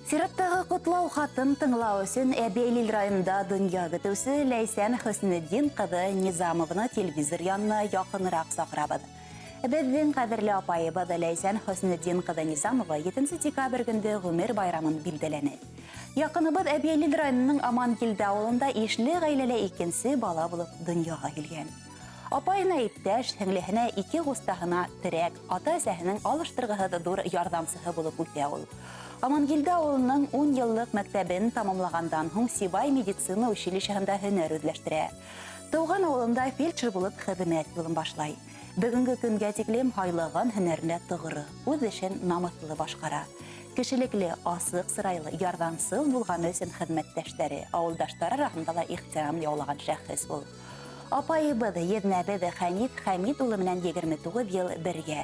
Сираттағы ҡотлау хатын тыңлау өсөн Әбйәлил районында донъя көтөүсе Ләйсән Хөснетдин ҡыҙы Низамованы телевизор янына яҡыныраҡ саҡырабыҙ. Беҙҙең ҡәҙерле апайыбыҙ Ләйсән Хөснетдин ҡыҙы Низамова 7 декабрь көндө ғүмер байрамын билдәләне. Яҡыныбыҙ Әбйәлил районының Аманкилде ауылында ишле ғаиләлә икенсе бала булып донъяға килгән. Апайына иптәш, һеңлеһенә ике ҡустаһына терәк, ата-әсәһенең алыштырғыһыҙ ҙур ярҙамсыһы булып үҫә ул. Амангилде ауылының ун еллык мәктәбен тамамлағандан һуң Сибай медицина училищеһында һөнәр үҙләштерә. Тыуған ауылында фельдшер булып хеҙмәт юлын башлай. Бөгөнгө көнгә тиклем һайлаған һөнәренә тоғро, үҙ эшен намыҫлы башҡара. Кешелекле, асыҡ сырайлы, ярҙамсыл булғаны өсөн хеҙмәттәштәре, ауылдаштары араһында ла ихтирам яулаған шәхес ул. Апайыбыҙ, еҙнәбеҙ Хәниф Хәмит улы менән 29 йыл бергә.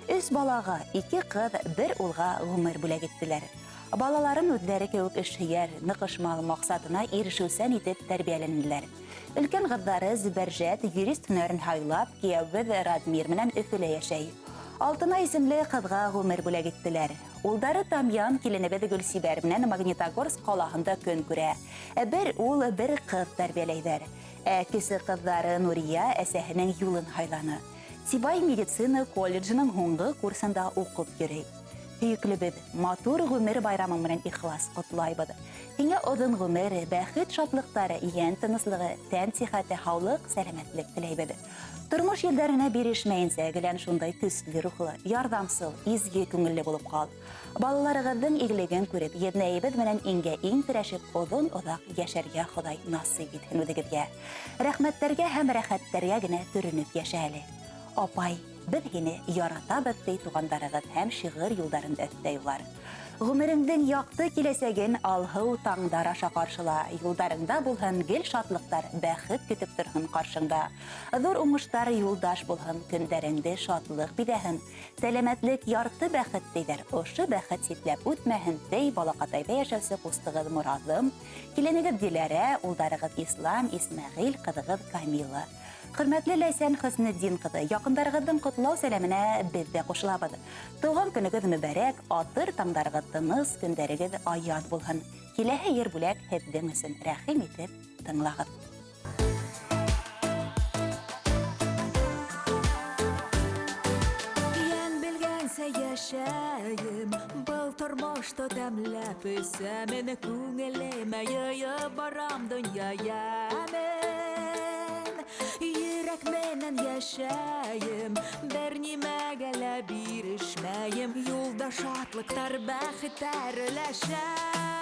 Өс балаға, ике ҡыҙ, бер улға ғүмер бүләк иттеләр. Балаларын үҙҙәре кеүек эшһөйәр, ныҡышмал, маҡсатына ирешеүсән итеп тәрбиәләнделәр. Өлкән ҡыҙҙары Зөбәржәт юрист һөнәрен һайлап, кейәүебеҙ Радмир менән Өфөлә йәшәй. Алтынай исемле ҡыҙға ғүмер бүләк иттеләр. Улдары Тамьян киленебеҙ Гөлсибәр менән Магнитогорск ҡалаһында көн күрә. Бер ул, бер ҡыҙ тәрбиәләйҙәр. Ә кесе ҡыҙҙары Нурия әсәһенең юлын һайланы. Сибай медицина колледжының һуңғы курсында уҡып йөрөй. Һөйөклөбөҙ, матур ғүмер байрамың менән ихлас ҡотлайбыҙ. Һиңә оҙон ғүмер, бәхет шатлыҡтары, йән тыныслығы, тән сихәте, һаулыҡ, сәләмәтлек теләйбеҙ. Тормош елдәренә бирешмәйенсә, гелән шундай көслө рухлы, ярҙамсыл, изге күңелле булып ҡал. Балаларығыҙҙың игелеген күреп, еҙнәйебеҙ менән иңгә-иң терәшеп, оҙон-оҙаҡ йәшәргә Хоҙай насыйп итһен үҙегеҙгә. Рәхмәттәргә һәм рәхәттәргә генә төрөнөп йәшә әле. Апай, беҙ һине яратабыҙ, ти туғандарығыҙ һәм шиғыр юлдарын да өҫтәй улар. Ғүмереңдең яҡты киләсәген алһыу таңдар аша ҡаршыла, юлдарыңда булһын гел шатлыҡтар, бәхет көтөп торһон ҡаршыңда. Ҙур уңыштар юлдаш булһын, көндәреңде шатлыҡ биҙәһен. Сәләмәтлек ярты бәхет тиҙәр. Ошо бәхет ситләп үтмәһен, ти Балаҡатайҙа йәшәүсе ҡустығыҙ Мораҙым, киленегеҙ Диләрә, улдарығыҙ Ислам, Исмәғил, ҡыҙығыҙ Камила. Хөрмәтле Ләйсән Хөснетдин ҡыҙы, яҡындарығыҙҙың ҡотлау сәләменә беҙ ҙә ҡушылабыҙ. Тыуған көнөгөҙ мөбәрәк, атыр таңдарығыҙ тыныс, көндәрегеҙ аяҙ булһын. Киләһе йыр бүләк һеҙҙең өсөн, рәхим итеп тыңлағыҙ. Йән белгәнсә йәшәйем, был тормошто тәмләп эсәмен, күңелемә йыйып барам донъя йәмен. Йөрәк менән йәшәйем, бер нимәгә лә бирешмәйем, юлда шатлыҡтар, бәхеттәр өләшәм.